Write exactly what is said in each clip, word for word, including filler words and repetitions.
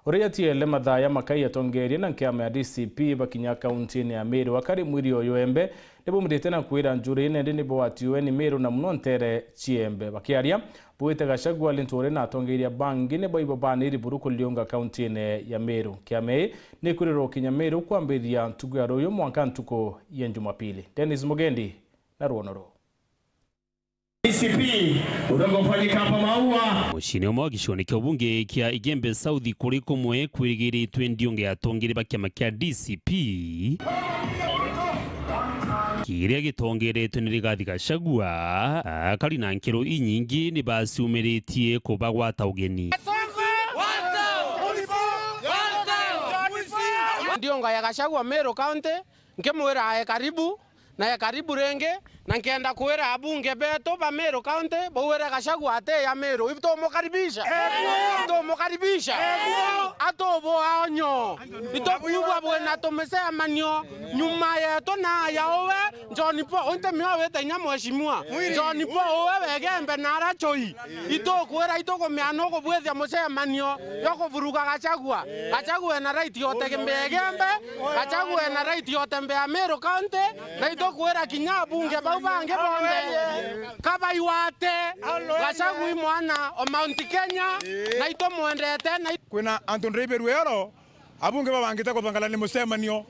Uria yatiele mathaa ya makai atongeeria na nkiama ya D C P bakinya kauntine ya Meru, akari mwiri uyu Embe nibumirite na kwira njuri nende nibwatiwe ni Meru na muno ntere ciembe. Bakiaria, bwite Gachagua, Linturi na atongeeria bangi ni baibo baniri buru kuriunga kauntine ya Meru. Kiama ii nikwirirwa kinya Meru kwambiria ntuku ya ruyu mwanka ntuku ya Jumapili. Dennis Mugendi na rwono ruu. D C P utakaofanyika hapa Maua. Muciini umwe wa gicione kia ubunge kia Igembe South kuri kumwe kwirigiritwe ndiunge ya atongeeria ba kiama kia D C P, kiria gitongeretwe ni Rigathi Gachagua, akari na nkero inyingi ni baciumiritie kubagwata ugeni. Ndiunga ya Gachagua Meru County, nkimwira ae karibu, na ae karibu ringi, na nkenda kwira abunge betu ba Meru County bauire Gachagua ati ya Meru. Itumukaribisha. Itumukaribisha. Atubua onyo. Itukwigua bwina tumicemanio nyuma yetu na ya uwe John Paul. Unte mio wite inya mheshimiwa. John Paul uwe wegembe na ara choi. Itukwira itukumea nukubwithia mucemanio jwa kuvuruga Gachagua. Gachagua ena right ya utembea Igembe. Gachagua ena right ya utembea Meru County. Na itukwira kinya abunge bau bangi bonthe kabaiwate. Gachagua i mwana o Mount Kenya, na itumwendete, na kwina antu ndiri Beru ero, abunge babangite kuthangala ni mucemanio.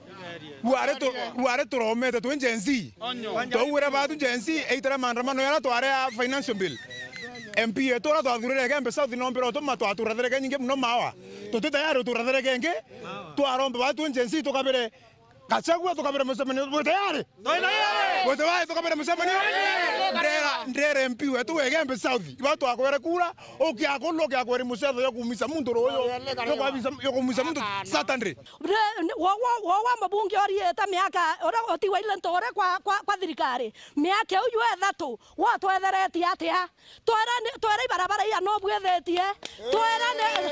Rwari tu-, rwari turomete twi Gen Z. Twauire batu Gen Z eitire maandamano yara twari a financial bill. M P yetu ura twathurire Igembe South nombira utuma twatura thereke nyingi muno Maua. Tuti tayari utura thereke ingi. Twaromba batu twi Gen Z tukabire Gachagua, tukabire mucemanio. Bwi tayari? Bwi tayari tukabire mucemanio? Ndera, ndera M P wetu wa Igembe South. Iba twakwere kura, ukiakundu ukiakweri mucetho yo kumisa muntu ruyu. Yo kumisa, yo kumisa muntu Saturday. Wo, wo, wo wa mubunge uriite miaka, uria utigwa ile ntore kwa, kwa, kwa thirikari. Miaka iu yu ithatu, wo twetheretie atia? Twera ni, twera ibarabara iana ubwithitie. Twera ni,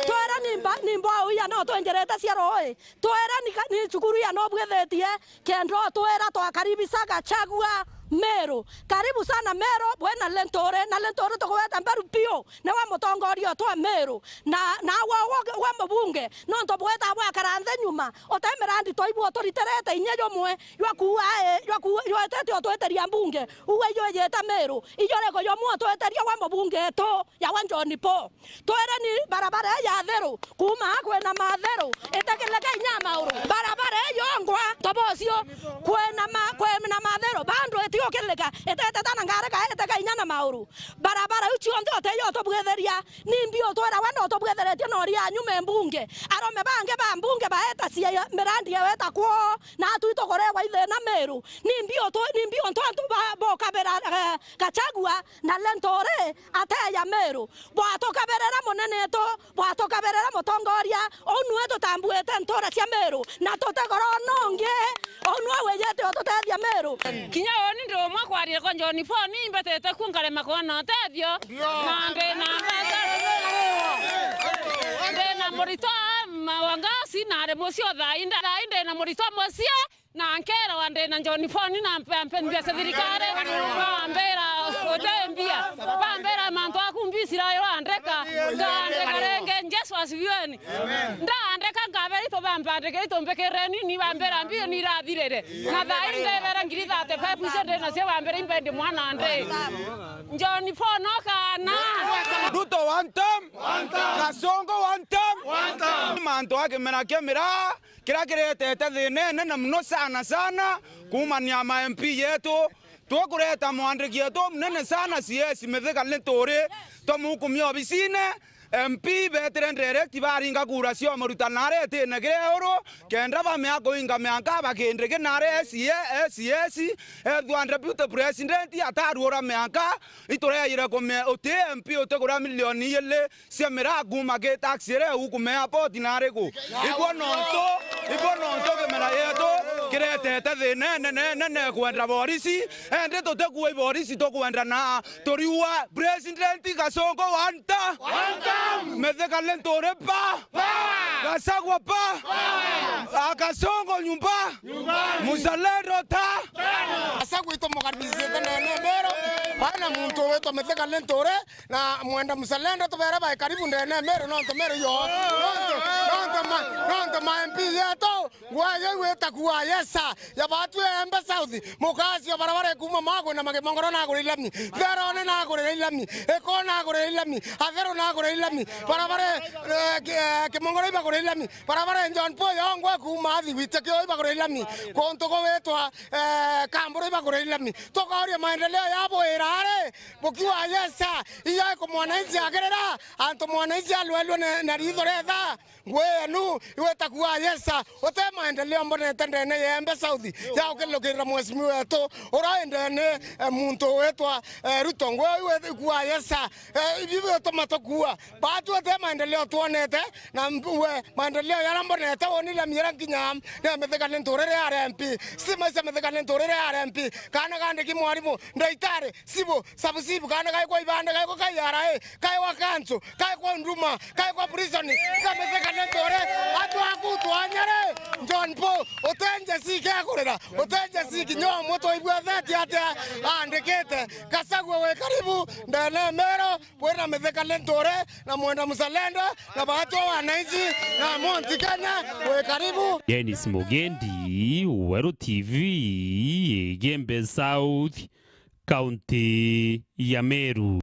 twera ni mba-, ni mbwau iana utwenjerete cia ruui. Twera ni ka-, ni cukuru iana ubwithitie. Kenda utwira twakaribisa Gachagua Meru. Karibu sana Meru, bwina Linturi, na Linturi tugweta mberu piu. Niwe mutongoria utwe Meru. Na, na wa, wa, wa mubunge, nontu bweta bwakara nthi nyuma, uti mirandi twaibua uturitirite inya jumwe, jwa kuua, eh, jwa kuua, jwetete utwitiria mbunge, uwe ijuyite Meru, ijo riku jumwe utwitiria wa mubunge etu, ya wa John Paul. Twireni barabara ii ya Thiru, kuuma aa kwina Mathiru, itikilika inya Mauru. Barabara ii yongwa, tobocio, kwina ma-, kwina Mathiru, bandu itiukilika, iteteta na ngari ka iteka inya na Mauru. Barabara iu cionthe utiyo utubwithiria, nimbi utwira we no utubwitheretie no ria nyuma mbunge? Arume bangi ba mbunge baeta cia mirandi yaweta kwoo, na atwi tukuregwa ithina Meru. Nimbi utu-, nimbi untu antu ba-, bukabira, eh, Gachagua na Linturi ateya Meru? Bwatukabirira munene etu, bwatukabirira mutongoria, uu nue tutambuite ntura cia Meru, na tutigoro nongi, uu nue wijite ututethia Meru. Kinya uuni ndi umwe kwaria kwa John Paul, ni mbetete ku nkarema kwona utethio, na ndi na mbeca, ndi na muritwa ma-, wa ngasi, na ari mucii o thaa ii, nda-, thaa ii ndi na muritwa mucii, na nkeerwa ndi na John Paul na mpe, mpe mbia cia thirikari, bambira uti mbia, bambira mantu aku mbia cirayura ndeka, ngaandika ringi, Jesu asifiweni. Ndaandika nkabera itu bampandikire itu mbikirire ni, ni bambira mbia ni irathirire. Na thaa ii ndebera ngiri thirty-five icio ndi nacio bambira imbendi mwana ndi. John Paul no kana. Ruto one term, Kasongo one term. Mantu a kimera kia miraa, kiria kiretete thina inene mono sana sana kuumania ma M P yetu. Tukureta mwandiki yetu munene sana C S Mithika Linturi, twamukumia obisine. M P betire direct baringa kura cia muruta nare itine kiria uru, kenda bamea kuinga mianka bakindiki nare S A, S S, ethwa deputy president ataruura mianka, itureire kumia uti M P uti kuria milioni igiri cia miraa kuuma ki tax iria ikumea airport nari ku? Ibo nontu, ibo nontu kimera yetu kiretete thina inene nene kwenda borisi, endi tutikuua iborisi, tukwenda na turiua President Kasongo one term. One term. Mithika Linturi pa. Power. Gachagua pa. Power. A Kasongo nyumba. Nyumbani. Mzalendo ta. Tano. Gachagua itumukaribicite ndene Meru. Bana muntu witwa Mithika Linturi. Na mwenda mzalendo tubere bae karibu ndene Meru, nontu Meru yo. Nontu Ma M P yetu, ngwayo igwita kuwa yesa, ya batu ya Embe South, mukasio barabara ikuma Magwe na Makimongoro nagurire lami, Therone nagurire lami, Iko nagurire lami, Atheru nagurire lami, barabara, eh, Ki-, eh, Kimongoro ibagurire lami, barabara John Paul yongwe kuma Athi witekio ibagurire lami, kuntu gwitwa, eh, Kamburu ibagurire lami. Tukoria maendeleo ya bwira ari, bukiwa yesa, iyo iku mwananchi agirira, antu mwananchi alwelwe na, na ritho retha. Ngui yenu igwita kuwa yesa, uti maendeleo mbonete ndene ya Embe South ya ukilukirira mheshimiwa wetu, uria wi ndene, eh, muntu witwa, eh, Ruto. Ngui iwe kuwa yesa, eh, ibi bituma tukua. Batu uti maendeleo twonete, na mb-, we, maendeleo yara mbonete, wonire miera nginya ya Mithika ni nturire ya R M P. Stima cia Mithika ni nturire ya R M P. Kana gandiki mwarimu, ndaitari, sibu, sabu sibu, kana gaikwa ibanda, gaikwa kai R A, gaikwa kanzu, gaikwa nduma, gaikwa prison, gametheka ni ntore, atu aku twanyare, John Paul, utenje sike kurira, utenje siki nyo mwe twaigua theti atia andikite, Gachagua wi karibu, ndene mero, kwina metheka ni ntore, na mwenda mzalendo, na batu wananchi, na Mount Kenya, wi karibu. Dennis Mugendi, Weru T V, Igembe South, County ya Meru.